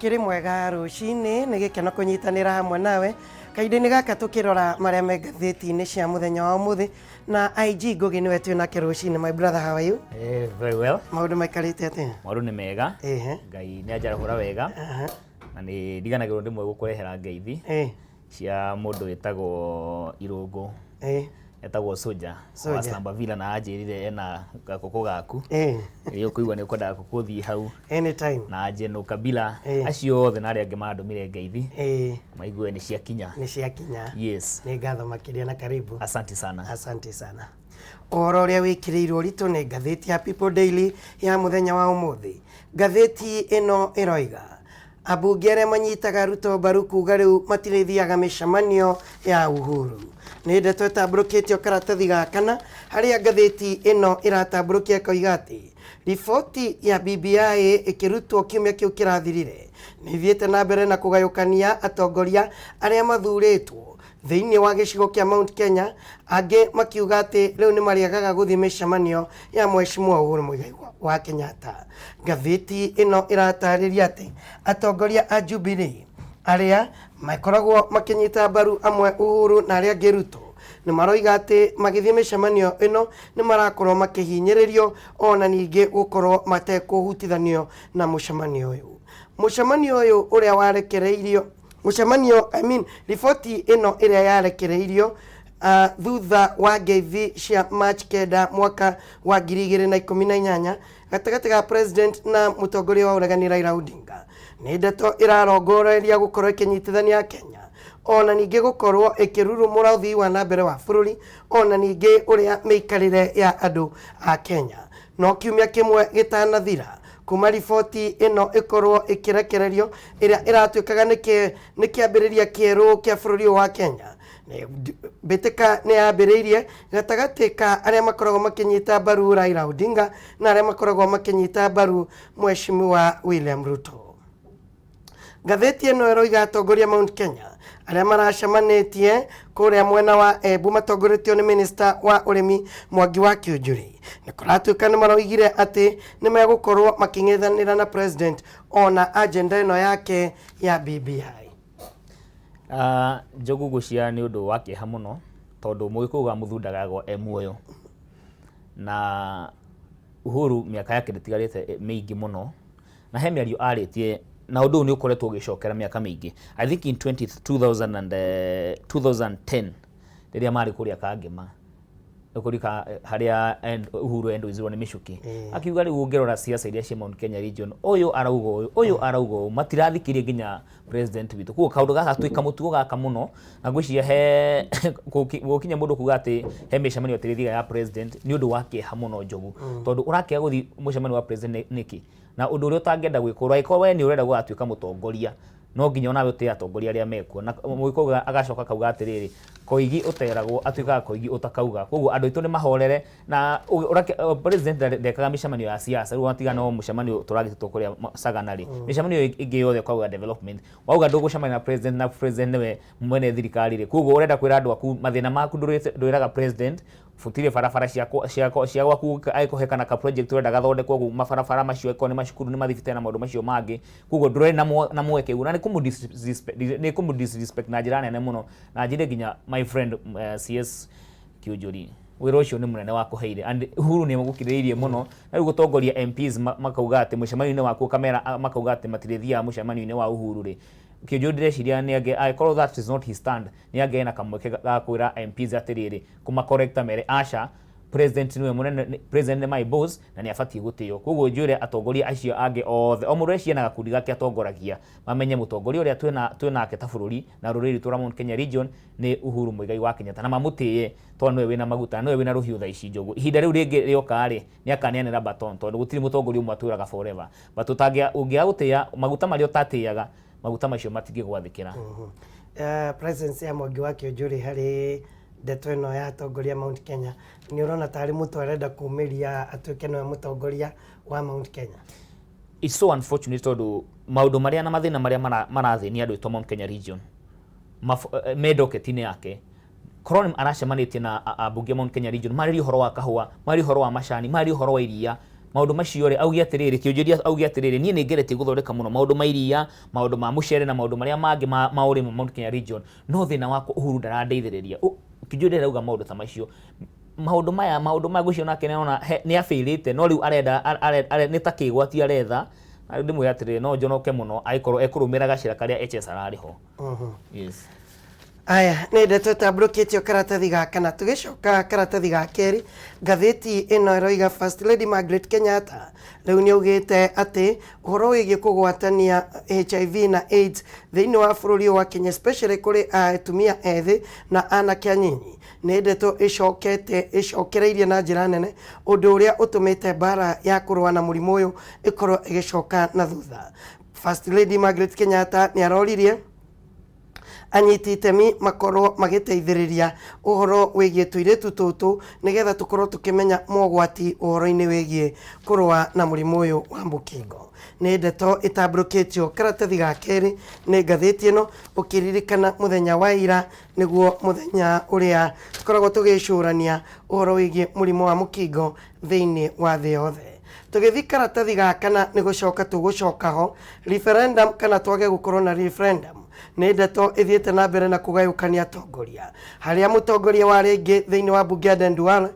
Kĩrĩ mwega rũcinĩ, nĩ gĩkeno kũnyitanĩra hamwe nawe kahinda-inĩ gaka tũkĩrora marĩa me ngathĩti-inĩ cia mũthenya wa ũmũthĩ na IG Ngũgĩ nĩwe twĩ nake rũcinĩ. My brother, how are you? Eh, very well. Maũndũ maikarĩte atĩa? Maũndũ nĩ mega. Ngai nĩ anjarahũra wega. Na nĩ ndiganagĩrwo ndĩmwe gũkũrehera ngeithi cia mũndũ wĩtagwo Irũngũ. Etagwo Soja wa Slamba Villa na anjĩrire ena gakũkũ gaku. Rĩrĩa ũkũigua nĩ ũkwendaga gũkũ hau. Anytime. Na Jeno Kabila. Acio othe na arĩa angĩ mandũmire ngeithi. Maigue nĩ ciakinya. Nĩ ciakinya. Yes. Nĩ ngatho makĩria na karibu. Asante sana. Asante sana. Ũhoro ũrĩa wĩkĩrĩirwo ũritũ nĩ ngathĩti ya People Daily ya mũthenya wa ũmũthĩ. Ngathĩti ĩno ĩroiga ambunge arĩa manyitaga Ruto mbaru kuga rĩu matirĩthiaga mĩcemanio ya Uhuru. Nĩ ndeto ĩtambũrũkĩtio karatathi ga kana harĩa ngathĩti ĩno ĩratambũrũkia ĩkoiga atĩ riboti ya BBI ĩkĩrutwo kiumia kĩu kĩrathirire nĩ ithiĩte na mbere na kũgayũkania atongoria arĩa mathurĩtwo thĩinĩ wa gĩcigo kĩa Mount Kenya, angĩ makiuga atĩ rĩu nĩ marĩagaga gũthiĩ mĩcemanio ya Mheshimiwa Uhuru Muigai wa Kenyatta. Ngathĩti ĩno ĩratarĩria atĩ atongoria a Jubilee arĩa makoragwo makĩnyita mbaru amwe Uhuru na arĩa angĩ Ruto nĩ maroiga atĩ magĩthiĩ mĩcemanio ĩno nĩ marakorwo makĩhinyĩrĩrio ona ningĩ gũkorwo matekũhutithanio na mũcemanio ũyũ. Mũcemanio ũyũ ũrĩa warekereirio mũcemanio, I mean, riboti ĩno ĩrĩa yarekereirio thutha wa ngeithi cia March 9 mwaka wa 2018 gatagatĩ ga president na mũtongoria wa ũregani Raila Odinga nĩ ndeto ĩrarongoreria gũkorwo ĩkĩnyitithania Kenya ona ningĩ gũkorwo ĩkĩrurumũra ũthii wa na mbere wa bũrũri ona ningĩ ũrĩa mĩikarĩre ya andũ a Kenya. No kiumia kĩmwe gĩtanathira kuma riboti ĩno ĩkorwo ĩkĩrekererio ĩrĩa ĩratuĩkaga nĩ kĩambĩrĩria kĩerũ kĩa bũrũri ũyũ wa Kenya, mbĩtĩka nĩ yambĩrĩirie gatagatĩ ka arĩa makoragwo makĩnyita mbaru Raila Odinga na arĩa makoragwo makĩnyita mbaru Mheshimiwa William Ruto. Ngathĩti ĩno ĩroiga atongoria Mount Kenya arĩa maracemanĩtie kũrĩa mwena wa Embu matongoretio nĩ minista wa ũrĩmi Mwangi wa Kiunjuri nĩ kũratuĩka nĩ maroigire atĩ nĩ megũkorwo makĩng'ethanĩra na president ona agenda ĩno yake ya BBI. Njogu ngwĩciria nĩ ũndũ wa kĩeha mũno tondũ Mũgĩkũyũ wa mũthu ndagagwo e muoyo na Uhuru mĩaka yake ndĩtigarĩte mĩingĩ mũno na he mĩario arĩtie na ũndũ ũyũ nĩ ũkoretwo ũgĩcokera mĩaka mĩingĩ. I think in 20, 2000 and, 2010 rĩrĩa marĩ kũrĩa Kangema kũrika harĩa Uhuru endũizirwo nĩ Michuki, akiuga rĩu ũngĩrora siasa iria cia Mount Kenya region, ũyũ arauga ũyũ, ũyũ arauga ũũ, matirathikĩria nginya president witũ. Koguo kaũndũ gaka twĩ kamũtugo gaka mũno na ngwĩciria he gũkinya mũndũ kuga atĩ he mĩcemanio atĩrĩthiaga ya president nĩ ũndũ wa kĩeha mũno Njogu, tondũ ũrakĩaga gũthiĩ mũcemanio wa president nĩkĩ? Na ũndũ ũrĩa ũtangĩenda gwĩkwo, angĩkorwo we nĩ ũrenda gũgatuĩka mũtongoria, no nginya onawe ũtĩe atongoria arĩa mekuo. Na Mũgĩkũyũ agacoka akauga atĩrĩrĩ, koigi ũteragwo atuĩkaga koigi ũtakauga. Koguo andũ aitũ nĩ mahorere na president ndekaga mĩcemanio ya siasa, rĩu tiga no mũcemanio tũragĩtĩtwo kũrĩa Sagana rĩ, mĩcemanio ĩngĩ yothe ũkauga development. Wauga ndũgũcemania na president na president nĩwe mwene thirikari rĩ, koguo ũrenda kwĩra andũ aku mathĩna maku ndwĩraga president, gũtirĩ barabara cia gwaku angĩkorwo he kana ka project ũrenda gathondekwo kũu mabarabara macio, angĩkorwo nĩ macukuru, nĩ mathibitarĩ na maũndũ macio mangĩ. Koguo ndũrĩ na mweke ũguo na nĩ kũmũ disrespect na njĩra nene mũno. Na njĩre nginya my friend CS Kiunjuri, wĩra ũcio nĩ mũnene wakũheire and Uhuru nĩ agũkirĩrĩirie mũno. Na rĩu gũtongoria MPs makauga atĩ mũcemanio-inĩ waku ũkamera makauga atĩ matirĩthiaga mũcemanio-inĩ wa Uhuru rĩ, Kiunjuri ndĩreciria nĩ angĩkorwo that is not his stand, nĩ angĩarĩ na kamweke ga kwĩra MPs atĩrĩrĩ, kũma correct mere aca, president nĩwe mũnene, president nĩ my boss na nĩ abatiĩ gũtĩo. Koguo njũre atongoria acio angĩ othe, o mũndũ eciria na gakundi gake atongoragia, mamenye mũtongoria ũrĩa twĩnake ta bũrũri na rũrĩrĩ rwitũ rwa Mount Kenya region nĩ Uhuru Muigai wa Kenyatta, na mamũtĩe tondũ nĩwe wĩna maguta na nĩwe wĩna rũhiũ thaa ici Njogu. Ihinda rĩu rĩngĩ rĩoka rĩ, nĩ akaneanĩra baton tondũ gũtirĩ mũtongoria ũmwe atũraga forever. But ũngĩaga gũtĩĩa maguta marĩa ũtatĩaga, maguta macio matingĩgwathĩkĩra. Presence ya Mwangi wa Kiunjuri harĩ ndeto ĩno ya atongoria Mount Kenya, nĩ ũrona tarĩ mũtwe arenda kumĩria atuĩke nĩwe mũtongoria wa Mount Kenya? It's so unfortunate tondũ maũndũ marĩa na mathĩna marĩa marathĩnia andũ aitũ Mount Kenya region me docket-inĩ yake. Korwo nĩ aracemanĩtie na ambunge Mount Kenya region, marĩrie ũhoro wa kahũa, marĩrie ũhoro wa macani, marĩrie ũhoro wa iria, Maũndũ macio rĩ, auge atĩrĩrĩ, kĩũnjũria auge atĩrĩrĩ, niĩ nĩ ngeretie gũthondeka mũno maũndũ ma iria, maũndũ ma mũcere na maũndũ marĩa mangĩ ma ũrĩmi Mount Kenya region, no thĩna wakwa Uhuru ndarandeithĩrĩria. Kĩũnjũria arauga maũndũ ta macio. Maũndũ maya, maũndũ maya ngwĩciria onake nĩarona nĩ abĩrĩte, no rĩu arenda, nĩ ta kĩgwati aretha. Na rĩu ndĩmwĩre atĩrĩrĩ, no njonoke mũno angĩkorwo ekũrũmĩrĩra gacĩra karĩa Echesa ararĩ ho. Yes. Aya nĩ ndeto ĩtambũrũkĩtio karatathi ga kana. Tũgĩcoka karatathi ga kerĩ, ngathĩti ĩno ĩroiga First Lady Margaret Kenyatta rĩu nĩ augĩte atĩ ũhoro wĩgiĩ kũgwatania HIV na AIDS thĩinĩ wa bũrũri ũyũ wa Kenya, especially kũrĩ atumia ethĩ na anake anyinyi, nĩ ndeto ĩcokete ĩcokereirie na njĩra nene, ũndũ ũrĩa ũtũmĩte mbara ya kũrũa na mũrimũ ũyũ ĩkorwo ĩgĩcoka na thutha. First Lady Margaret Kenyatta nĩ aroririe anyiti itemi makorwo magĩteithĩrĩria ũhoro wĩgiĩ tũirĩtu tũtũ nĩgetha tũkorwo tũkĩmenya mogwati ũhoro-inĩ wĩgiĩ kũrũa na mũrimũ ũyũ wa mũkingo. Nĩ ndeto ĩtambũrũkĩtio karatathi ga kerĩ nĩ ngathĩti ĩno, ũkĩririkana mũthenya wa ira nĩguo mũthenya ũrĩa tũkoragwo tũgĩcũrania ũhoro wĩgiĩ mũrimũ wa mũkingo thĩinĩ wa thĩ yothe. Tũgĩthiĩ karatathi ga kana nĩ gũcoka tũgũcoka ho, referendum kana twage gũkorwo na referendum nĩ ndeto ĩthiĩte na mbere na kũgayũkania atongoria, harĩa mũtongoria wa rĩngĩ thĩinĩ wa mbunge Aden Duale,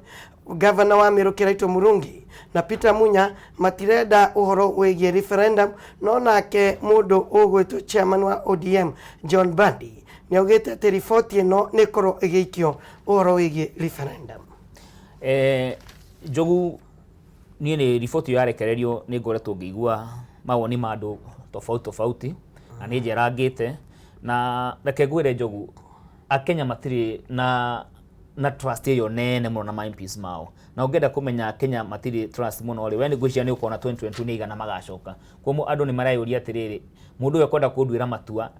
gavana wa Meru Kiraito Murungi na Peter Munya matirenda ũhoro wĩgiĩ referendum, no nake mũndũ ũgwĩtwo chairman wa ODM John Mbadi nĩ augĩte atĩ riboti ĩno nĩ ĩkorwo ĩgĩikio ũhoro wĩgiĩ referendum. Njogu, niĩ nĩ riboti ĩyo yarekererio nĩ ngoretwo ngĩigua mawoni ma andũ tofauti tofauti na nĩ njerangĩte, na reke ngwĩre Njogu, Akenya matirĩ na trust ĩyo nene mũno na ma MPs mao. Na ũngĩenda kũmenya Kenya matirĩ trust mũno rĩ, we nĩ ngwĩciria nĩ ũkona 2022 nĩ igana magacoka. Koguo andũ nĩ mareyũria atĩrĩrĩ, mũndũ ũyũ ekwenda kũnduĩra matua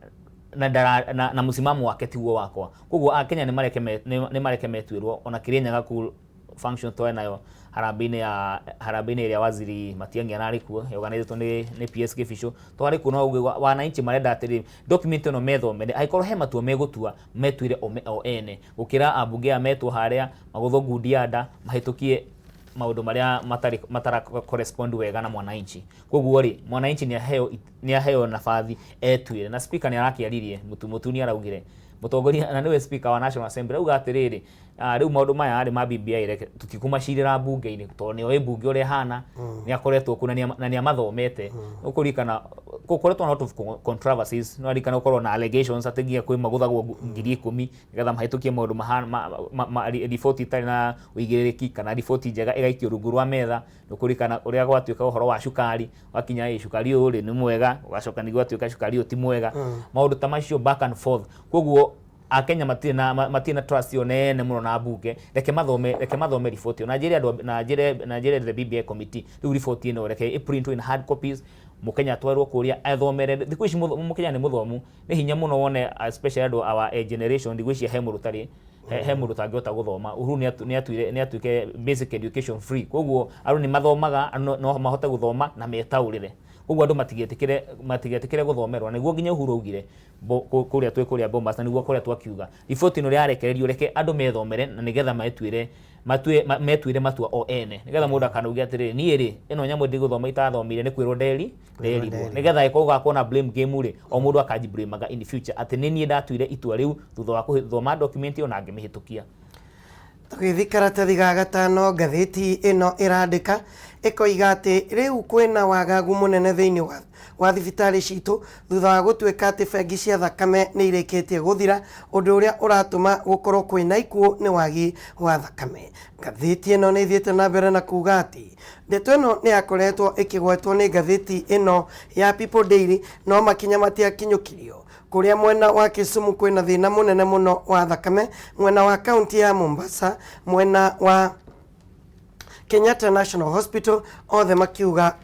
na ndara, na mũsimamo wake tiguo wakwa. Koguo Akenya nĩ mareke metuĩrwo, ona Kĩrĩnyaga kũu function twarĩ nayo harambee-inĩ ya harambee-inĩ ĩrĩa waziri Matiang'i ararĩ kuo, yorganizĩtwo nĩ PS Kĩbicũ, twarĩ kuo, no ũguo wananchi marenda atĩrĩrĩ, document ĩno methomere, angĩkorwo he matua megũtua metuĩre o ene, gũkĩra ambunge aya metwo harĩa magũthwo ngundi ya nda mahĩtũkie maũndũ marĩa matarĩ matara correspond wega na mwananchi. Koguo rĩ, mwananchi nĩ aheo nabathi etuĩre, na speaker nĩ arakĩaririe, Mũtu nĩ araugire mũtongoria na nĩwe speaker wa National Assembly auga atĩrĩrĩ, rĩu maũndũ maya rĩ ma BBI reke tũtikũmacirĩra mbunge-inĩ tondũ nĩoĩ mbunge ũrĩa ĩhana, nĩ akoretwo kuo na nĩ amathomete. Ũkũririkana gũkoretwo na lot of controversies, no aririkana gũkorwo na allegations atĩ nginya kwĩ magũthagwo 10,000 nĩgetha mahĩtũkie maũndũ riboti itarĩ na ũigĩrĩrĩki kana riboti njega ĩgaikio rungu rwa metha. Nĩũkũririkana ũrĩa gwatuĩka ũhoro wa cukari, wakinya ĩ cukari ũyũ rĩ nĩ mwega, ũgacoka ningĩ gwatuĩka cukari ũyũ ti mwega, maũndũ ta macio back and forth. Koguo Akenya matirĩ na trust ĩyo nene mũno na mbunge. Reke mathome riboti ĩyo na njĩre andũ na njĩre the BBI committee, rĩu riboti ĩno reke ĩ print in hard copies, Mũkenya atwarwo kũrĩa athomere. Thikũ ici Mũkenya nĩ mũthomu, nĩ hinya mũno wone, especially andũ our generation, ndigwĩciria he mũndũ ũtarĩ he mũndũ ũtangĩhota gũthoma. Uhuru nĩ atuĩke basic education free, koguo andũ nĩ mathomaga, andũ no mahote gũthoma na metaũrĩre. Koguo andũ matigetĩkĩre gũthomerwo, na nĩguo nginya Uhuru augire kũrĩa twĩ kũrĩa Bomas, na nĩguo kũrĩa twakiuga riboti ĩno yarekererio, reke andũ methomere na nĩgetha metuĩre matua o ene, nĩgetha mũndũ akanauge atĩrĩrĩ, niĩ rĩ ĩno nyamũ ndigũthoma itathomeire, nĩ kwĩrwo nderirwo, nĩgetha ĩkorwo gũgakorwo na blame game rĩ, o mũndũ akanji-blame-aga in future atĩ nĩ niĩ ndatuire itua rĩu thutha wa gũthoma document ĩyo na ngĩmĩhĩtũkia. Tũgĩthiĩ karatathi ga gatano, ngathĩti ĩno ĩrandĩka ĩkoiga atĩ rĩu kwĩna wagagu mũnene thĩinĩ wa thibitarĩ citũ thutha wa gũtuĩka atĩ bengi cia thakame nĩ irĩkĩtie gũthira, ũndũ ũrĩa ũratũma gũkorwo kwĩna ikuũ nĩ wagi wa thakame. Ngathĩti ĩno nĩ ĩthiĩte na mbere na kuga atĩ ndeto ĩno nĩ yakoretwo ĩkĩgwetwo nĩ ngathĩti ĩno ya People Daily, no makinya matiakinyũkirio. Kũrĩa mwena wa Kisumu kwĩna thĩna mũnene mũno wa thakame, mwena wa kaunti ya Mombasa, mwena wa Kenyatta National Hospital, othe makiuga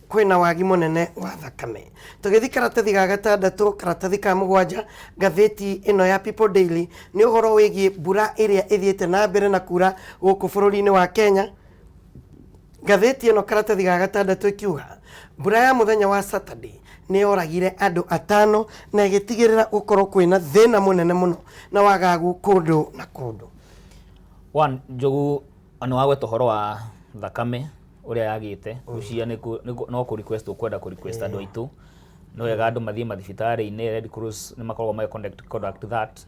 kwĩna wagi mũnene wa thakame. Tũgĩthiĩ karatathi ga gatandatũ, karatathi ka mũgwanja, ngathĩti ĩno ya People Daily nĩ ũhoro wĩgiĩ mbura ĩrĩa ĩthiĩte na mbere na kura gũkũ bũrũri-inĩ wa Kenya. Ngathĩti ĩno karatathi ga gatandatũ ĩkiuga mbura ya mũthenya wa Saturday nĩ yoragire andũ atano na ĩgĩtigĩrĩra gũkorwo kwĩna thĩna mũnene mũno na wagagu kũndũ na kũndũ. One, Njogu, nĩ wagweta ũhoro wa Thakame ũrĩa yagĩte ngwĩciria no kũ request ũkwenda kũ request andũ aitũ, nĩ wega andũ mathiĩ mathibitarĩ-inĩ. Red Cross nĩ makoragwo magĩ conduct that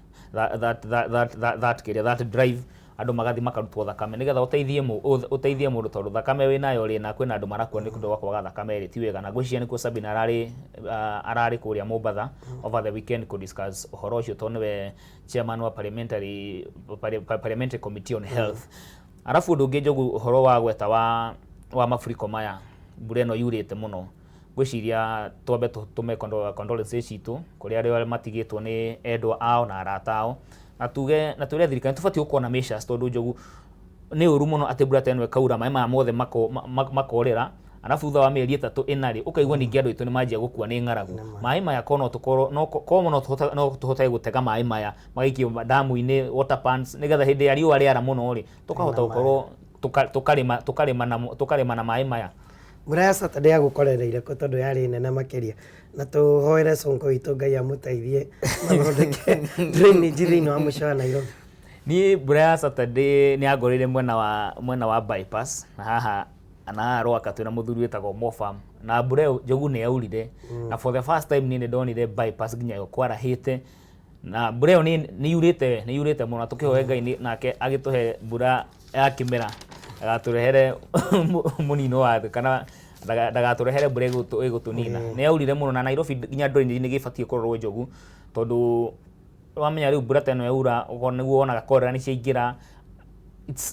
kĩrĩa, that drive, andũ magathiĩ makarutwo thakame nĩgetha ũteithie mũndũ, tondũ thakame wĩnayo rĩ, na kwĩna andũ marakua nĩ ũndũ wa kwaga thakame rĩ, ti wega. Na ngwĩciria nĩkuo Sabina ararĩ kũrĩa Mombatha over the weekend kũ discuss ũhoro ũcio, tondũ nĩwe chairman wa parliamentary committee on health. Arabu ũndũ ũngĩ, Njogu, ũhoro wa gweta wa mafuriko maya, mbura ĩno yurĩte mũno, ngwĩciria twambe tũtũme condolences citũ kũrĩ arĩa matigĩtwo nĩ endwa ao na arata ao, na tuge na twĩre thirikari tũbatiĩ gũkorwo na measures, tondũ, Njogu, nĩ ũru mũno atĩ mbura ta ĩno ĩkaura, maĩ maya mothe makorĩra, arabu thutha wa mĩeri 3 4 rĩ, ũkaigua ningĩ andũ aitũ nĩ manjia gũkua nĩ ng'aragu. Maĩ maya korwo no tũkorwo no korwo no tũhote gũtega maĩ maya magaikio damu-inĩ, water pans, nĩgetha hĩndĩ ya riũa rĩara mũno rĩ, tũkahota gũkorwo tũkarĩma na maĩ maya. Mbura ya Saturday yagũkorereire kũ? Tondũ yarĩ nene makĩria, na tũhoere Sonko witũ, Ngai amũteithie mathondeke drainage thĩinĩ wa mũciĩ wa Nairobi. Niĩ mbura ya Saturday nĩ yangoreire mwena wa bypass na haha Rwaka, twĩna mũthuri wĩtagwo Mofam, na mbura ĩyo, Njogu, nĩ yaurire, na for the first time niĩ nĩ ndonire bypass nginya yo kwarahĩte, na mbura ĩyo nĩ yurĩte mũno, na tũkĩhoe Ngai nake agĩtũhe mbura ya kĩmera, ndagatũrehere mũnino wa thĩ kana ndagatũrehere mbura ĩgũtũnina. Nĩ yaurire mũno na Nairobi nginya drainage nĩ gĩbatiĩ kũrorwo, Njogu, tondũ wamenya rĩu mbura ta ĩno yaura, ũguo nĩguo wonaga cholera nĩ ciaingĩra.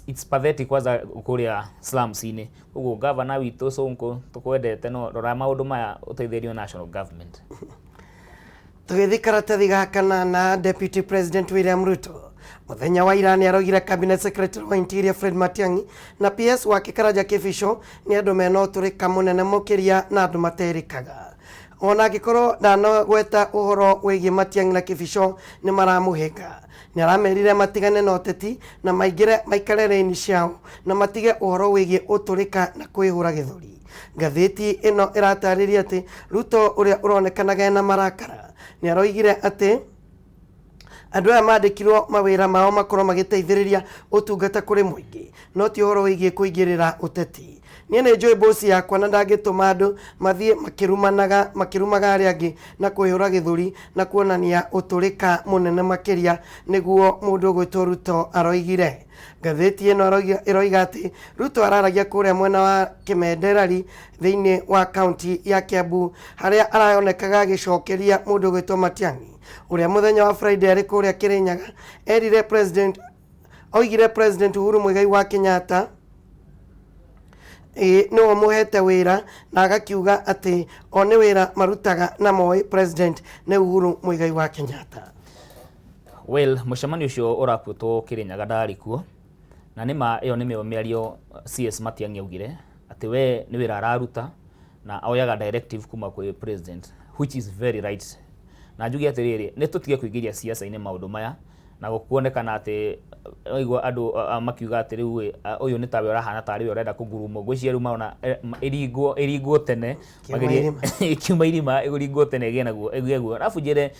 It's pathetic, kwanza kũrĩa slums-inĩ. Ũguo gavana witũ Sonko, tũkwendete, no rora maũndũ maya, ũteithĩrĩrio national government. Tũgĩthiĩ karatathi ga kanana, Deputy President William Ruto mũthenya wa ira nĩ araugire Cabinet Secretary wa Interior Fred Matiang'i na PS wake Karanja Kibicho nĩ andũ mena ũtũrĩka mũnene mũkĩria na andũ materĩkaga. Ona angĩkorwo ndanagweta ũhoro wĩgiĩ Matiang'i na Kibicho nĩ maramũhĩnga, nĩ aramerire matigane na ũteti na maingĩre maikare rĩni ciao na matige ũhoro wĩgiĩ ũtũrĩka na kwĩhũra gĩthũri. Ngathĩti ĩno ĩratarĩria atĩ Ruto, ũrĩa ũronekanaga ena marakara, nĩ aroigire atĩ andũ aya mandĩkirwo mawĩra mao makorwo magĩteithĩrĩria ũtungata kũrĩ mũingĩ, no ti ũhoro wĩgiĩ kũingĩrĩra ũteti. Niĩ nĩ njũĩ bosi yakwa na ndangĩtũma andũ mathiĩ makĩrumanaga, makĩrumaga arĩa angĩ na kwĩhũra gĩthũri na kuonania ũtũrĩka mũnene makĩria, nĩguo mũndũ ũgwĩtwo Ruto aroigire. Ngathĩti ĩno ĩroiga atĩ Ruto araragia kũrĩa mwena wa Kĩmenderari thĩinĩ wa kaunti ya Kiambu, harĩa aronekaga agĩcokeria mũndũ ũgwĩtwo Matiang'i, ũrĩa mũthenya wa Friday arĩ kũrĩa Kĩrĩnyaga erire president, oigire President Uhuru Muigai wa Kenyatta ĩĩ nĩwe ũmũhete wĩra, na agakiuga atĩ o nĩ wĩra marutaga na moĩ president nĩ Uhuru Muigai wa Kenyatta. Well, mũcemanio ũcio ũrakuĩtwo Kĩrĩnyaga ndarĩ kuo, na nĩma ĩyo nĩmĩo mĩario CS Matiang'i augire atĩ we nĩ wĩra araruta na oyaga directive kuma kwĩ president, which is very right. Na njuge atĩrĩrĩ, nĩ tũtige kũingĩria siasa-inĩ maũndũ maya na gũkuonekana atĩ waigua andũ makiuga atĩ rĩu ĩ, ũyũ nĩ tawe ũrahana tarĩ we ũrenda kũngurumwo. Ngwĩciria rĩu marona ĩringwo tene. Kiuma irima. Kiuma irima, ĩringwo tene ĩgĩe naguo ĩgĩe guo. Arabu njĩre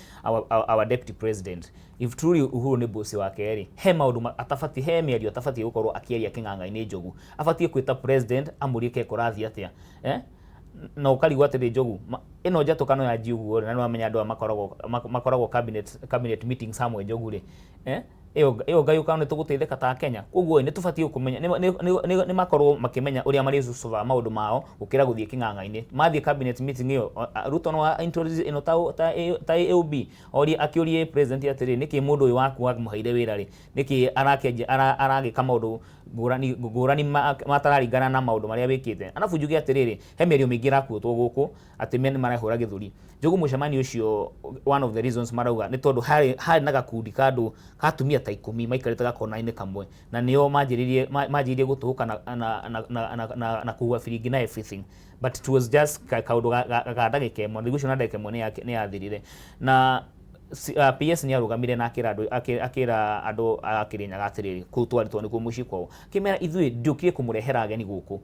our deputy president, if truly Uhuru nĩ boss wake rĩ, he maũndũ atabatiĩ, he mĩario atabatiĩ gũkorwo akĩaria kĩng'ang'a-inĩ, Njogu. Abatiĩ gwĩta president amũrie ke kũrathiĩ atĩa, eh? Na ũkarigwo atĩrĩ, Njogu, ĩno njatũkano yanjia ũguo rĩ, na nĩ wamenya andũ aya makoragwo cabinet meetings hamwe, Njogu rĩ, eh? Ĩyo ngayũkano nĩ tũgũteithĩka ta Kenya? Koguo nĩ tũbatiĩ kũmenya nĩ makorwo makĩmenya ũrĩa marĩcucubaga maũndũ mao gũkĩra gũthiĩ kĩng'ang'a-inĩ. Mathiĩ cabinet meeting ĩyo, Ruto no introduce ĩno ta AOB orie, akĩũrie president atĩrĩ, nĩkĩ mũndũ ũyũ waku wamũheire wĩra rĩ, nĩkĩ arakĩanjia aragĩka maũndũ ngũrani ngũrani matararingana na maũndũ marĩa wĩkĩte? Arabu njuge atĩrĩrĩ, he mĩario mĩingĩ ĩrakuĩtwo gũkũ atĩ me nĩ marehũra gĩthũri, Njogu. Mũcemanio ũcio, one of the reasons marauga nĩ tondũ harĩ na gakundi ka andũ ka atumia ta 10 maikarĩte gakona-inĩ kamwe, na nĩo manjĩrĩirie gũtũhũka na kũhua biringi na everything, but it was just kaũndũ ga ndagĩka 1. Thikũ icio na ndagĩka 1 nĩ yathirire na PS nĩ arũgamire na akĩra andũ a Kĩrĩnyaga atĩrĩrĩ, kũu twarĩ tondũ nĩkuo mũciĩ kwao, akĩmera, ithuĩ ndiũkire kũmũrehera ageni gũkũ,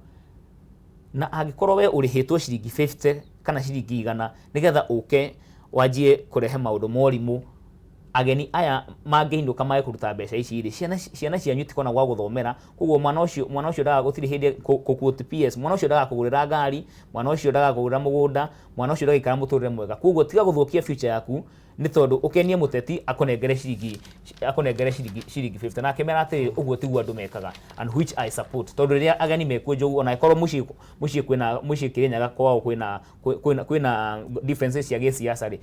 na angĩkorwo we ũrĩhĩtwo ciringi 50 kana ciringi 100 nĩgetha ũke wanjie kũrehe maũndũ ma ũrimũ. Ageni aya mangĩinũka mage kũruta mbeca ici rĩ, ciana cianyu itikona gwa gũthomera. Koguo mwana ũcio ndaga gũtirĩ hĩndĩ kũ-quote PS, mwana ũcio ndagakũgũrĩra ngari, mwana ũcio ndagakũgũrĩra mũgũnda, mwana ũcio ndagaikara mũtũrĩre mwega. Koguo tiga gũthũkia future yaku nĩ tondũ ũkenie mũteti akũnengere ciringi 50. Na akĩmera atĩrĩrĩ, ũguo tiguo andũ mekaga, and which I support, tondũ rĩrĩa ageni mekuo, Njogu, ona angĩkorwo mũciĩ kwĩna mũciĩ Kĩrĩnyaga kwao kwĩna differences cia gĩsiasa rĩ,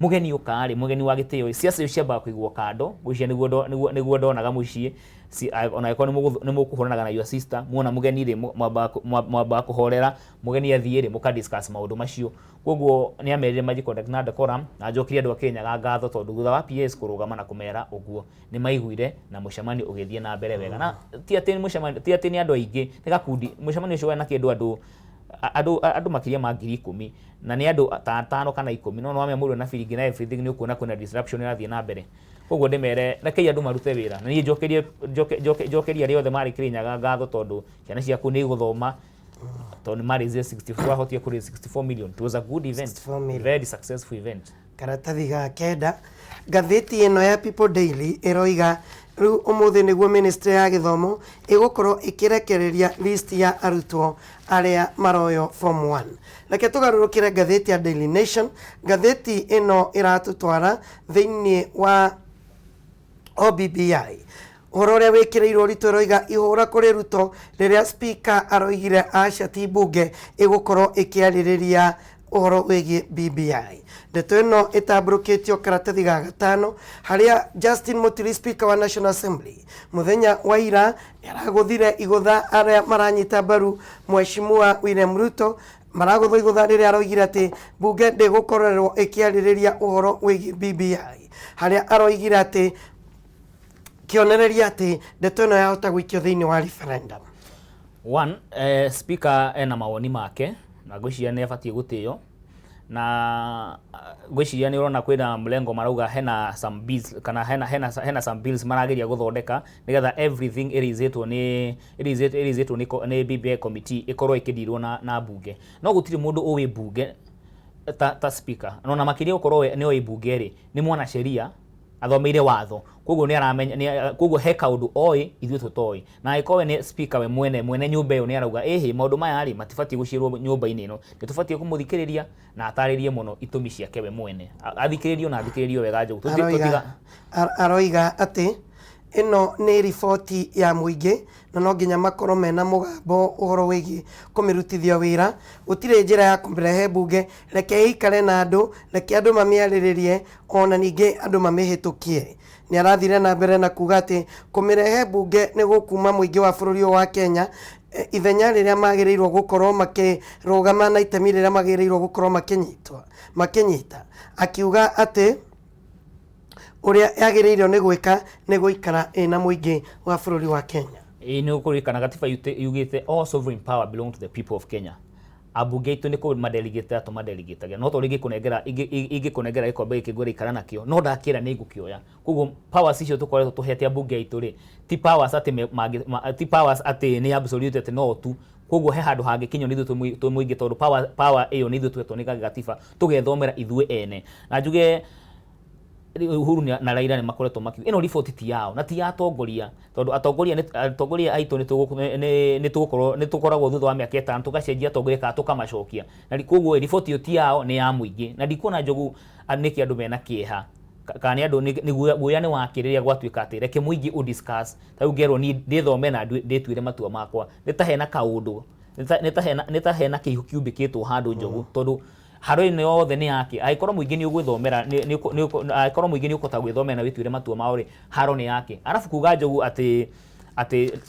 mũgeni ũka rĩ, mũgeni wa gĩtĩo rĩ, ciaca icio ciambaga kũigwo kando. Ngwĩciria nĩguo ndonaga mũciĩ ona angĩkorwo nĩ mũkũhũranaga na your sister, muona mũgeni rĩ, mwambaga kũhorera, mũgeni athiĩ rĩ, mũka discuss maũndũ macio. Koguo nĩ amerire maji conduct na decorum, na njokirie andũ a Kĩrĩnyaga ngatho tondũ thutha wa PS kũrũgama na kũmera ũguo nĩ maiguire na mũcemanio ũgĩthiĩ na mbere wega. Na ti atĩ mũcemanio, ti atĩ nĩ andũ aingĩ, nĩ gakundi. Mũcemanio ũcio warĩ na kĩndũ andũ makĩria ma 10,000, na nĩ andũ ta atano kana 10, no nĩwamenya mũndũ na biringi na everything, nĩ ũkuona kwĩna disruption ĩrathiĩ na mbere. Koguo ndĩmere rekei andũ marute wĩra, na niĩ njokerie njoke njokerie arĩa othe marĩ Kĩrĩnyaga ngatho tondũ ciana ciaku nĩ igũthoma, tondũ nĩ marĩzire 64, twahotire kũ raise 64 million. It was a good event. 64 million. Very successful event. Karatathi ga kenda, ngathĩti ĩno ya People Daily ĩroiga rĩu ũmũthĩ nĩguo ministry ya gĩthomo ĩgũkorwo ĩkĩrekereria list ya arutwo arĩa maroyo form 1. Reke tũgarũrũkĩre ngathĩti ya Daily Nation. Ngathĩti ĩno ĩratũtwara thĩinĩ wa OBBI, ũhoro ũrĩa wĩkĩrĩirwo ũritũ. Ĩroiga ihũra kũrĩ Ruto rĩrĩa speaker aroigire aca, ti mbunge ĩgũkorwo ĩkĩarĩrĩria ũhoro wĩgiĩ BBI. Ndeto ĩno ĩtambũrũkĩtio karatathi ga gatano, harĩa Justin Muturi, speaker wa National Assembly, mũthenya wa ira nĩaragũthire igũtha arĩa maranyita mbaru Mheshimiwa William Ruto. Maragũthwo igũtha rĩrĩa aroigire atĩ mbunge ndĩgũkorerwo ĩkĩarĩrĩria ũhoro wĩgiĩ BBI, harĩa aroigire atĩ kĩonereria atĩ ndeto ĩno yahota gũikio thĩinĩ wa referendum. One, speaker ena mawoni make na ngwĩciria nĩ abatiĩ gũtĩo, na ngwĩciria nĩ ũrona kwĩna mlengo marauga hena some bills kana hena some bills marageria gũthondeka nĩgetha everything ĩrĩizĩtwo nĩ BBI committee ĩkorwo ĩkĩndirwo na mbunge. No gũtirĩ mũndũ ũĩ mbunge ta speaker, no na makĩria gũkorwo we nĩ oĩ mbunge rĩ, nĩ mwanasheria athomeire watho, koguo nĩ aramenya koguo he kaũndũ oĩ ithuĩ tũtoĩ. Na angĩkorwo we nĩ speaker, we mwene nyũmba ĩyo, nĩ arauga ĩhĩ maũndũ maya rĩ matibatiĩ gũcirwo nyũmba-inĩ ĩno, nĩ tũbatiĩ kũmũthikĩrĩria na atarĩrie mũno itũmi ciake we mwene. Athikĩrĩrio na athikĩrĩrio wega, Njogu. Aroiga aroiga atĩ ĩno nĩ riboti ya mũingĩ na no nginya makorwo mena mũgambo ũhoro wĩgiĩ kũmĩrutithia wĩra. Gũtirĩ njĩra ya kũmĩrehe mbunge, reke ĩikare na andũ, reke andũ mamĩarĩrĩrie ona ningĩ andũ mamĩhĩtũkie. Nĩ arathire na mbere na kuga atĩ kũmĩrehe mbunge nĩ gũkuma mũingĩ wa bũrũri ũyũ wa Kenya ithenya rĩrĩa magĩrĩirwo gũkorwo makĩrũgama na itemi rĩrĩa magĩrĩirwo gũkorwo makĩnyita, akiuga atĩ ũrĩa yagĩrĩirwo nĩ gwĩka nĩ gũikara ĩna mũingĩ wa bũrũri wa Kenya. Ĩĩ, nĩ ũkũririkana gatiba yugĩte all sovereign power belong to the people of Kenya. Ambunge aitũ nĩ kũmadelegate tũmadelegatagia, no tondũ ingĩkũnengera gĩkombe gĩkĩ ngwĩre ikara nakĩo, no ndakĩra nĩ ngũkĩoya. Koguo powers icio tũkoretwo tũhete ambunge aitũ rĩ, ti powers atĩ ti powers atĩ nĩ absolute atĩ no tu. Koguo he handũ hangĩkinyio nĩ ithuĩ twĩ mũingĩ, tondũ power ĩyo nĩ ithuĩ twetwo nĩ gatiba tũgethomera ithuĩ ene. Na njuge Uhuru na Raila nĩ makoretwo makiuga ĩno riboti ti yao na ti ya atongoria, tondũ atongoria aitũ nĩ tũgũkorwo nĩ tũkoragwo thutha wa mĩaka 5 tũgacenjia atongoria kana tũkamacokia. Na koguo riboti ĩyo ti yao, nĩ ya mũingĩ. Na ndikuona, Njogu, nĩkĩ andũ mena kĩeha kana nĩ andũ nĩ guoya nĩ wakĩ rĩrĩa gwatuĩka atĩ reke mũingĩ ũ discuss. Ta rĩu ngerwo niĩ ndĩthome na ndĩtuĩre matua makwa, nĩ ta hena kaũndũ, nĩ ta hena kĩihũ kiumbĩkĩtwo handũ, Njogu, tondũ haro ĩno yothe nĩ yake. Angĩkorwo mũingĩ nĩ ũgwĩthomera, angĩkorwo mũingĩ nĩ ũkũhota gwĩthomera na wĩtuĩre matua mao rĩ, haro nĩ yake. Arabu kuga, Njogu, atĩ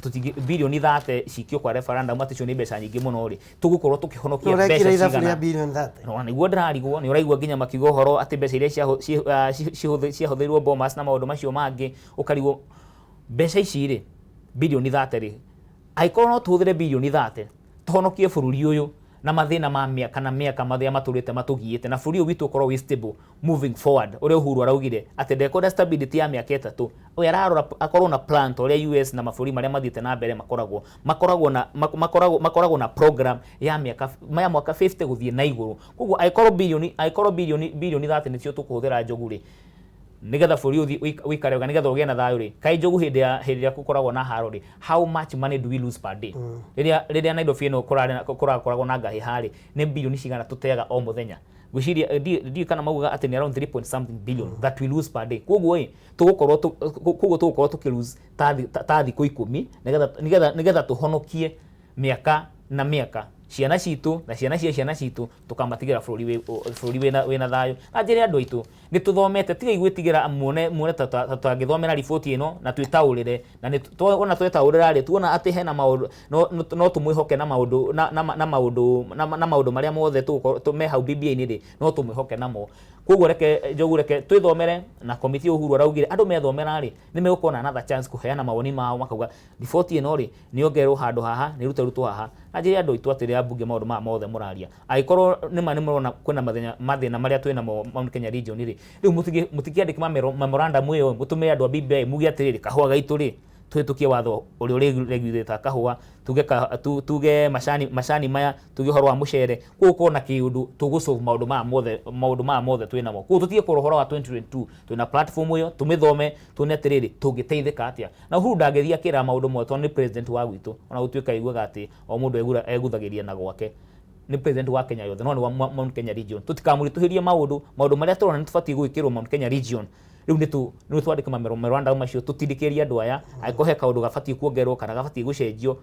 tũtingĩ birioni 30 cikio kwa referendum, atĩ icio nĩ mbeca nyingĩ mũno rĩ, tũgũkorwo tũkĩhonokia mbeca ũrekire ithabu rĩa cigana? Birioni 30. No nĩguo ndĩrarigwo. Nĩ ũraigua nginya makiuga ũhoro atĩ mbeca iria ciahũthĩrirwo Bomas na maũndũ macio mangĩ, ũkarigwo mbeca ici rĩ, birioni 30 rĩ, angĩkorwo no tũhũthĩre birioni 30 tũhonokie bũrũri ũyũ na mathĩna ma mĩaka na mĩaka marĩa matũrĩte matũgiĩte, na bũrũri ũyũ witũ ũkorwo wĩ stable moving forward, ũrĩa Uhuru araugire atĩ ndekwenda stability ya mĩaka 3, we ararora akorwo na plan ta ũrĩa US na mabũrũri marĩa mathiĩte na mbere makoragwo na program ya mĩaka ya mwaka 50 gũthiĩ na igũrũ. Koguo angĩkorwo birioni 30 nĩcio tũkũhũthĩra, Njogu rĩ, Nĩgetha bũrũri ũthiĩ ũikare wega, nĩgetha ũgĩe na thayũ rĩ, kaĩ Njogu hĩndĩ ya hĩndĩ ĩrĩa gũkoragwo na haro rĩ, how much money do we lose per day? Rĩrĩa Nairobi ĩno kũrakoragwo na ngahĩha rĩ, nĩ bilioni cigana tũteaga o mũthenya? Ngwĩciria ndiũĩ kana maugaga atĩ nĩ around 3 point something billion that we lose per day. Koguo ĩ tũgũkorwo koguo tũgũkorwo tũkĩ lose ta thikũ 10 nĩgetha tũhonokie mĩaka na mĩaka ciana citũ na ciana cia ciana citũ, tũkamatigĩra bũrũri wĩna thayũ. Na njĩre andũ aitũ nĩ tũthomete, tigai gwĩtigĩra muone ta tũtangĩthomera riboti ĩno na twĩtaũrĩre. Na nĩ ona twetaũrĩra rĩ, tuona atĩ hena maũndũ no tũmwĩhoke na maũndũ na maũndũ na maũndũ marĩa mothe tũgũkorwo me hau BBI-inĩ rĩ, no tũmwĩhoke namo. Koguo reke Njogu, reke twĩthomere na komiti. Uhuru araugire andũ methomera rĩ, nĩ megũkorwo na another chance kũheana mawoni mao, makauga riboti ĩno rĩ, nĩ yongererwo handũ haha, nĩ ĩrute rutwo haha. Na njĩre andũ aitũ atĩrĩ, ambunge, maũndũ maya mothe mũraria, angĩkorwo nĩma nĩ mũrona kwĩna mathĩna marĩa twĩ namo Mount Kenya region rĩ, rĩu mũtikĩandĩke memorandum ĩyo, mũtũmĩre andũ a BBI, muge atĩrĩrĩ, kahũa gaitũ rĩ, tũhĩtũkie watho ũrĩa ũrĩ kahũa, tuge tuge macani maya, tuge ũhoro wa mũcere, koguo korwo na kĩũndũ tũgũ solve maũndũ maya mothe twĩ namo. Koguo tũtige kũrora ũhoro wa 2022, twĩna platform ĩyo, tũmĩthome, tuone atĩrĩrĩ, tũngĩteithĩka atĩa. Na Uhuru ndangĩthiĩ akĩra maũndũ mothe tondũ nĩ president wa gwitũ, ona gũtuĩka aiguaga atĩ o mũndũ eguthagĩria na gwake, nĩ president wa Kenya yothe, no nĩ wa Mount Kenya region. Tũtikamũritũhĩrie maũndũ marĩa tũrona nĩ tũbatiĩ gwĩkĩrwo Mount Kenya region. Rĩu nĩ twandĩke memorandum macio, tũtindĩkĩrie andũ aya. Angĩkorwo he kaũndũ gabatiĩ kuongererwo kana gabatiĩ gũcenjio,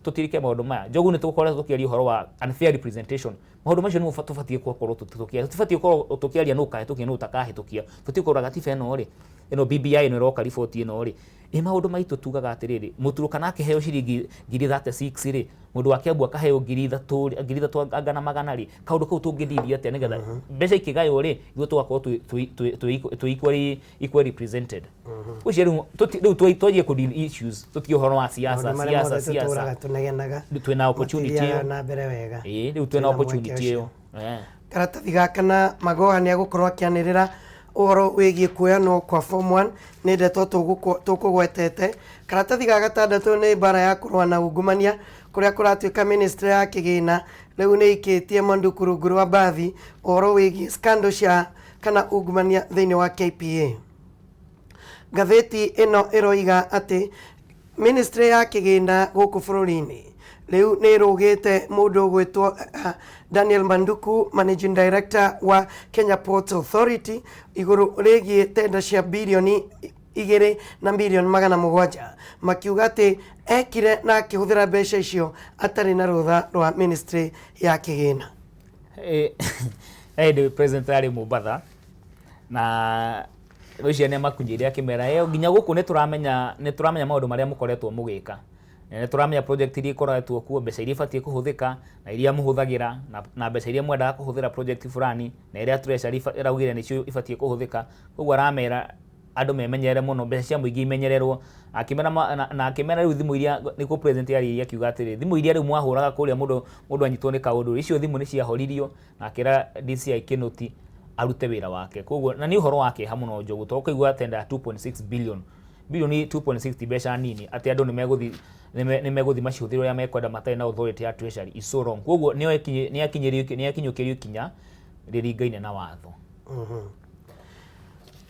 tũtirike maũndũ maya. Njogu, nĩ tũkoretwo tũkĩaria ũhoro wa unfair representation. Maũndũ macio nĩmo tũbatiĩ gũkorwo tũkĩaria. Tũtibatiĩ gũkorwo tũkĩaria nũ ũkahĩtũkia, nũ ũtakahĩtũkia. Tũbatiĩ kũrora gatiba ĩno rĩ, ĩno BBI ĩno ĩroka, riboti ĩno rĩ, ĩ maũndũ maitũ tugaga atĩrĩrĩ, mũturũkana akĩheo ciringi 36,000 rĩ, mũndũ wa Kiambu akaheo 3000, 3000 anga na magana rĩ, kaũndũ kau tũngĩndiria atĩa nĩgetha mbeca ikĩgaywo rĩ, ithuĩ tũgakorwo twĩ equally represented? Ũcio rĩu twanjie kũ deal issues, tũtige ũhoro wa siasa. Maũndũ marĩa siasa mothe siasa tũtũraga tũnegenaga Twĩna opportunity matithiaga ĩyo. na mbere wega. Ĩĩ, rĩu twĩna Twĩna mweke opportunity ũcio. ĩyo. Karatathi gaka na Magoha nĩ agũkorwo akĩanĩrĩra ũhoro wĩgiĩ kuoyanwo kwa form 1, nĩ ndeto tũkũgwetete. Karatathi ga gatandatũ nĩ mbara ya kũrũa na ungumania, kũrĩa kũratuĩka ministry ya kĩgĩna rĩu nĩ ĩikĩtie Manduku rungu rwa mbathi ũhoro wĩgiĩ scandal cia kana ungumania thĩinĩ wa KPA. Ngathĩti ĩno ĩroiga atĩ ministry ya kĩgĩna gũkũ bũrũri-inĩ rĩu nĩ ĩrũgĩte mũndũ ũgwĩtwo Daniel Manduku, managing director wa Kenya Ports Authority, igũrũ rĩgiĩ tenda cia 2.7 bilioni, makiuga atĩ ekire na akĩhũthĩra mbeca icio atarĩ na rũtha rwa ministry ya kĩgĩna. Hĩndĩ president arĩ Mombatha na ũcio nĩ amakunyĩire akĩmera, "Ĩ, nginya gũkũ nĩ tũramenya maũndũ marĩa mũkoretwo mũgĩka. Na nĩ tũramenya project iria ikoretwo kuo, mbeca iria ibatiĩ kũhũthĩka na iria mũhũthagĩra na mbeca iria mwendaga kũhũthĩra project fulani na iria treasury ĩraugire nĩcio ibatiĩ kũhũthĩka." Koguo aramera andũ memenyerere mũno, mbeca cia mũingĩ imenyererwo. Akĩmera na akĩmera rĩu thimũ iria nĩkuo president yarĩirie, akiuga atĩrĩ, thimũ iria rĩu mwahũraga kũrĩa mũndũ anyitwo nĩ kaũndũ, icio thimũ nĩ ciahoririo, na akĩra DCI Kinoti arute wĩra wake. Koguo na nĩ ũhoro wa kĩeha mũno, Njogu, tondũ ũkaigua tenda ya 2.6 billion, bilioni 2.6 ti mbeca nini, atĩ andũ nĩ megũthi macihũthĩre ũrĩa mekwenda matarĩ na authority ya treasury is so wrong. Koguo nĩ akinyũkĩrio ikinya rĩringaine na watho.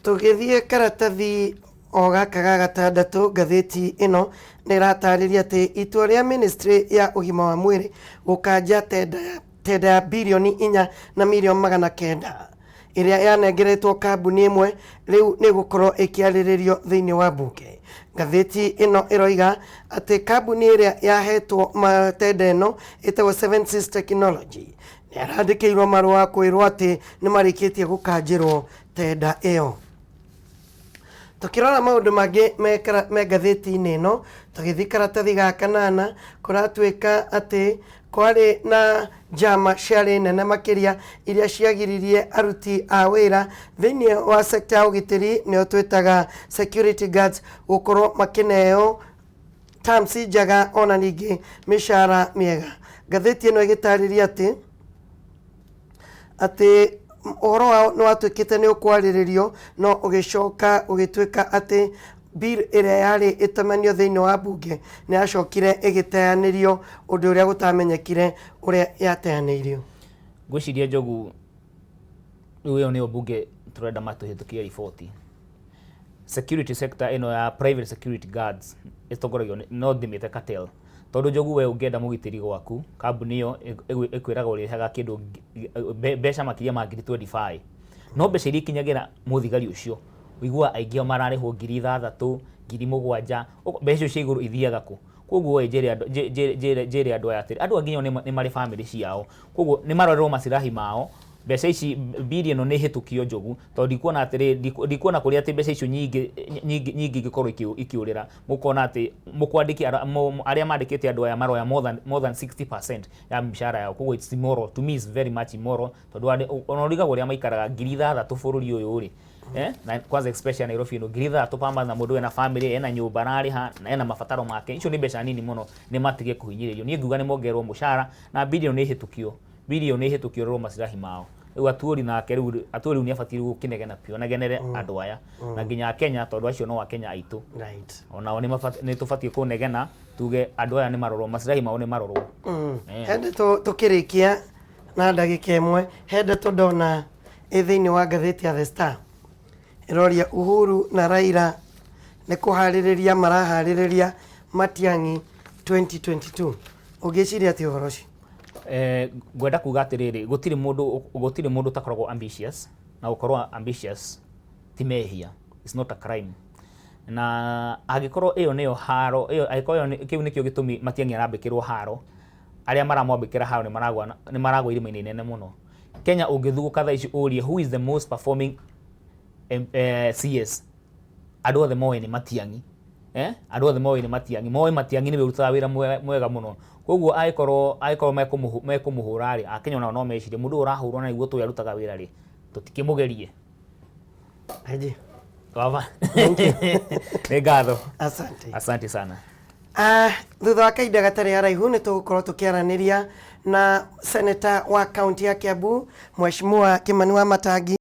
Tũgĩthiĩ karatathi o gaka ga gatandatũ, ngathĩti ĩno nĩ ĩratarĩria atĩ itua rĩa ministry ya ũgima wa mwĩrĩ gũkanja tenda ya 4.9 bilioni ĩrĩa yanengeretwo kambuni ĩmwe rĩu nĩ gũkorwo ĩkĩarĩrĩrio thĩinĩ wa mbunge. Ngathĩti ĩno ĩroiga atĩ kambuni ĩrĩa yahetwo tenda ĩno ĩtagwo Seven Seas Technology nĩ arandĩkĩirwo marũa kwĩrwo atĩ nĩ marĩkĩtie gũkanjĩrwo tenda ĩyo. Tukirora maũndũ mangĩ me ngathĩti-inĩ ĩno, tũgĩthiĩ karatathi ga kanana, kũratuĩka atĩ kwarĩ na njama ciarĩ nene makĩria iria ciagiririe aruti a wĩra thĩinĩ wa sekta ya ũgitĩri, nĩo twĩtaga security guards, gũkorwo makĩneo terms njega ona ningĩ mĩcara mĩega. Ngathĩti ĩno ĩgĩtarĩria atĩ ũhoro wao nĩ watuĩkĩte nĩ ũkwarĩrĩrio, no ũgĩcoka ũgĩtuĩka atĩ bill ĩrĩa yarĩ ĩtamanio thĩinĩ wa mbunge nĩ yacokire ĩgĩteanĩrio, ũndũ ũrĩa gũtamenyekire ũrĩa yateanĩirio. Ngwĩciria, Njogu, rĩu ĩyo nĩyo mbunge tũrenda matũhĩtũkie riboti. Security sector ĩno ya private security guards ĩtongoragio no ndĩmĩte cartel, tondũ Njogu, we ũngĩenda mũgitĩri gwaku, kambuni ĩyo ĩkwĩraga ũrĩhaga kĩndũ mbeca makĩria ma ngiri 25, no mbeca iria ikinyagĩra mũthigari ũcio, ũiguaga aingĩ ao mararĩhwo 6,000, 7,000. Mbeca icio cia igũrũ ithiaga kũ? Koguo ĩ njĩre andũ, njĩre andũ aya atĩrĩ, andũ angĩ nao nĩ marĩ bamĩrĩ ciao, koguo nĩ marorerwo macirahi mao. Mbeca ici, mbiri ĩno nĩ ĩhĩtũkio, Njogu, tondũ ndikuona atĩrĩ, ndikuona kũrĩa atĩ mbeca icio nyingĩ nyingĩ nyingĩ ingĩkorwo ikĩũrĩra. Mũkona atĩ mũkwandĩki, arĩa mandĩkĩte andũ aya maroya more than 60% ya mishahara yao. Koguo it's immoral to me, it's very much immoral, tondũ ona ũrigagwo ũrĩa maikaraga 6,000 bũrũri ũyũ rĩ, na kwanza especially Nairobi ĩno, 6,000 per month, na mũndũ ena family, ena nyũmba ararĩha, na ena mabataro make, icio nĩ mbeca nini mũno. Nĩ matige kũhinyĩrĩrio. Niĩ nguga nĩ mongererwo mũcara na mbiri ĩno nĩ ĩhĩtũkio, mbiri ĩyo nĩ ĩhĩtũkio rorwo macirahi mao. Rĩu Atuori nake, rĩu Atuori rĩu nĩ abatiĩ gũkĩnegena biũ, anegenere andũ aya na nginya Kenya, tondũ acio no Akenya aitũ. Onao nĩ tũbatiĩ kũnegena tuge andũ aya nĩ marorwo, macirahi mao nĩ marorwo. He ndeto tũkĩrĩkia na ndagĩka ĩmwe, he ndeto ndona ĩ thĩinĩ wa ngathĩti ya The Star ĩroria Uhuru na Raila nĩ kũharĩrĩria maraharĩrĩria Matiang'i 2022. Ũngĩciria atĩ ũhoro ũcio? Ngwenda kuga atĩrĩrĩ, gũtirĩ mũndũ ũtakoragwo ambitious, na gũkorwo ambitious ti mehia, it's not a crime. Na angĩkorwo ĩyo nĩyo haro ĩyo, angĩkorwo ĩyo kĩu nĩkĩo gĩtũmi Matiang'i arambĩkĩrwo haro, arĩa maramwambĩkĩra haro nĩ maragwa irima-inĩ inene mũno. Kenya ũngĩthugũka thaa ici ũrie who is the most performing CS, andũ othe moĩ nĩ Matiang'i. Andũ othe moĩ nĩ Matiang'i, moĩ Matiang'i nĩwe ũrutaga wĩra mwega mũno. Koguo angĩkorwo mekũmũhũra rĩ, Akenya onao no mecirie mũndũ ũyũ ũrahũrwo na nĩguo tũĩ arutaga wĩra rĩ, tũtikĩmũgerie. Haji. Baba, nĩ ngatho. Asante. Asante sana. Thutha wa kahinda gatarĩ haraihu nĩ tũgũkorwo tũkĩaranĩria na seneta wa kaunti ya Kiambu, Mheshimiwa Kimani wa Matangi.